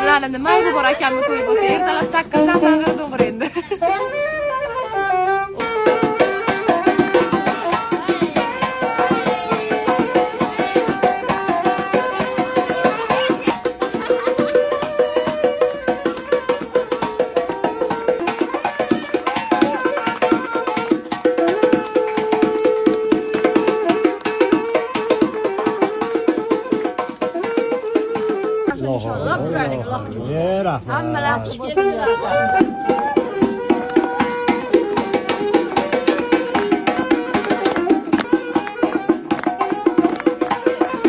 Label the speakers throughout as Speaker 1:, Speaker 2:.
Speaker 1: Odamlarni nima aybi bor akamni to'yi bo'lsa, ertalab 8dan tag'ir to'g'ri endi.
Speaker 2: Rahmat.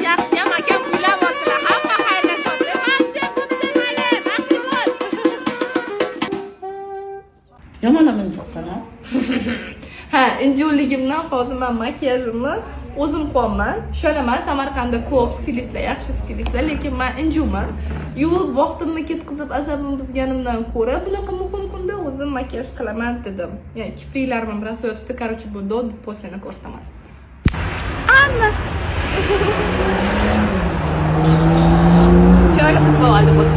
Speaker 1: Yaxshiyam akam uylayaptilar, hamma xayrlashyapti. Mancha bo'pti, mayli, baxtli bo'l.
Speaker 3: Yomon injiqsan a?
Speaker 1: Ha, injiqligimdan hozir man makiyajimni o'zim qilyapman. Ishonaman, Samarqandda ko'p stilistlar, yaxshi stilistlar, lekin man injiqman. Yuvib vaqtimni ketkazib azabimni buzganimdan ko'ra bunaqa muhim kunda o'zim makiyaj qilaman dedim. Ya'ni kipriklarim biroz yotibdi, короче, bu до после ko'rsataman. Anna. Chiroyli qiz bo'ldi o'zi.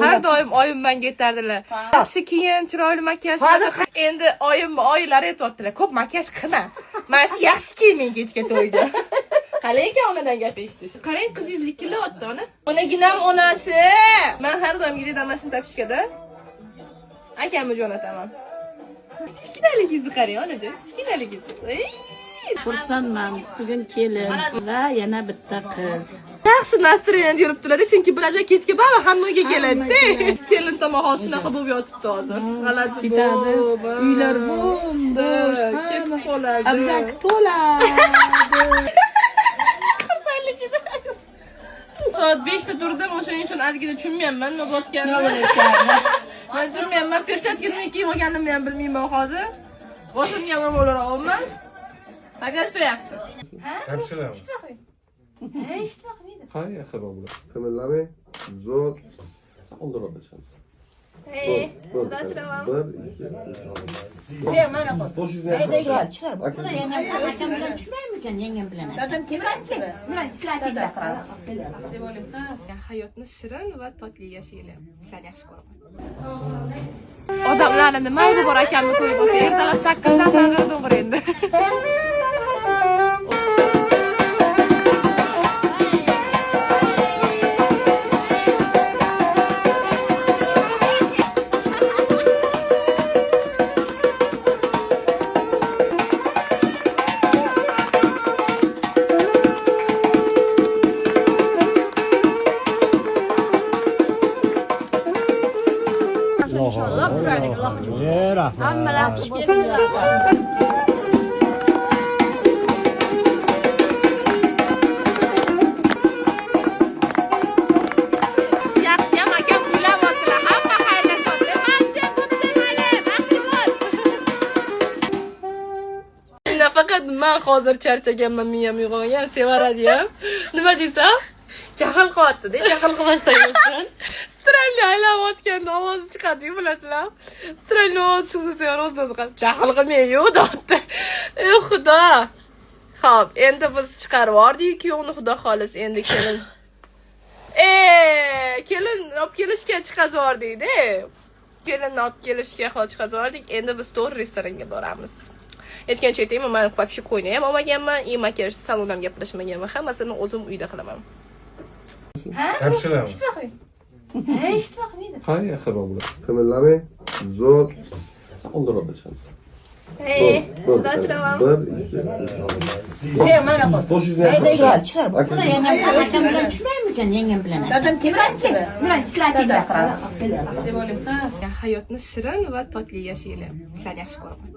Speaker 1: Har doim oyim menga aytardilar. Yaxshi kiyin, chiroyli makiyaj qil. Endi oyim oyilari aytyaptilar, ko'p makiyaj qilma. Mana shu yaxshi kiyiming kechga to'yga. Qalay ekan onadan gap eshitish. Qarang, qizingiz likillayapti ona. Onaginam onasi. Men har doimgidek mana shuni topishkada akamni jo'nataman. Kichkinaligingizni qarang, onajon, kichkinaligingizni. Ey!
Speaker 3: Xursandman. Bugun kelin va yana bitta qiz.
Speaker 1: Yaxshi настроение yuribdilar, chunki bular kechga baribir hamma uyga keladi-da. Kelin tomon hozir shunaqa bo'lib yotibdi hozir. G'alati
Speaker 3: Ketadi.
Speaker 1: bo'lib,
Speaker 3: Uylar bo'm-bo'sh,
Speaker 1: ketib
Speaker 3: hamma.
Speaker 1: qoladi.
Speaker 3: Abzak to'la.
Speaker 1: Soat 5 da turdim, o'shaning uchun ozgina tushunmayapman nima bo'layotganini. Men tushunmayapman, перчатка nima kiyib olganimni ham bilmayman hozir. Boshimga ham bo'laverapman. Faqat shu yaxshi.
Speaker 4: Kamchilar.
Speaker 1: Hech nima qilmaydi.
Speaker 4: Ha, yaxshiroq bo'ladi.
Speaker 5: Qimirlamang. Zo'r. Oldinroqda chiqamiz.
Speaker 1: Hey,
Speaker 5: Bo'ldi.
Speaker 1: o'tiraman.
Speaker 5: Bir, ikki, uch. Bosh yuzini yaxshi.
Speaker 6: Akam bilan tushmaymikan, yangam bilan? Dadam kelmadimi? Bilan sizlarga chaqiramiz.
Speaker 1: Hayotni shirin va totli yashaylik. Sizlarni yaxshi ko'raman. Odamlarni nima aybi bor akamni to'yi bo'lsa, ertalab 8dan tag'ir to'g'ri endi.
Speaker 2: Rahmat.
Speaker 1: Yaxshiyam akam uylayaptilar, hamma xayrlashyapti. Mancha bo'pti, mayli, baxtli bo'l. Nafaqat man hozir charchaganman, miyam uyg'ongan, Sevaradi ham. Nima deysan?
Speaker 3: Jahl qilyapti-da, jahl qilmasdan yursin.
Speaker 1: Strelni aylanayotganda ovozi chiqadi-yu, bilasizlar. Strelni ovozi chiqsa Sevara o'zidan o'zi qarab, jahl qilmang-yu, deyapti. Ey xudo. Xo'p, endi biz chiqarib yubordik kuyovni, xudo xohlasa endi kelin. Kelin olib kelishga chiqazib yubordik-da. Kelinni olib kelishga hozir chiqazib yubordik. Endi biz to'g'ri restoranga boramiz. Aytgancha aytaymi, man вообще ko'yna ham olmaganman, и makiyaj salon ham gaplashmaganman. Hammasini o'zim uyda qilaman.
Speaker 4: Kamchilar.
Speaker 1: Hech nima qilmaydi.
Speaker 4: Ha, yaxshiroq bo'ladi.
Speaker 5: Qimirlamang. Zo'r. Oldinroqda chiqamiz.
Speaker 1: Hey,
Speaker 5: Bo'ldi.
Speaker 1: o'tiraman.
Speaker 5: Bir, ikki, uch. Bosh yuzini yaxshi.
Speaker 6: Akam bilan tushmaymikan, yangam bilan? Dadam kelmadimi? Bilan sizlarga chaqiramiz.
Speaker 1: Hayotni shirin va totli yashaylik. Sizlarni yaxshi ko'raman.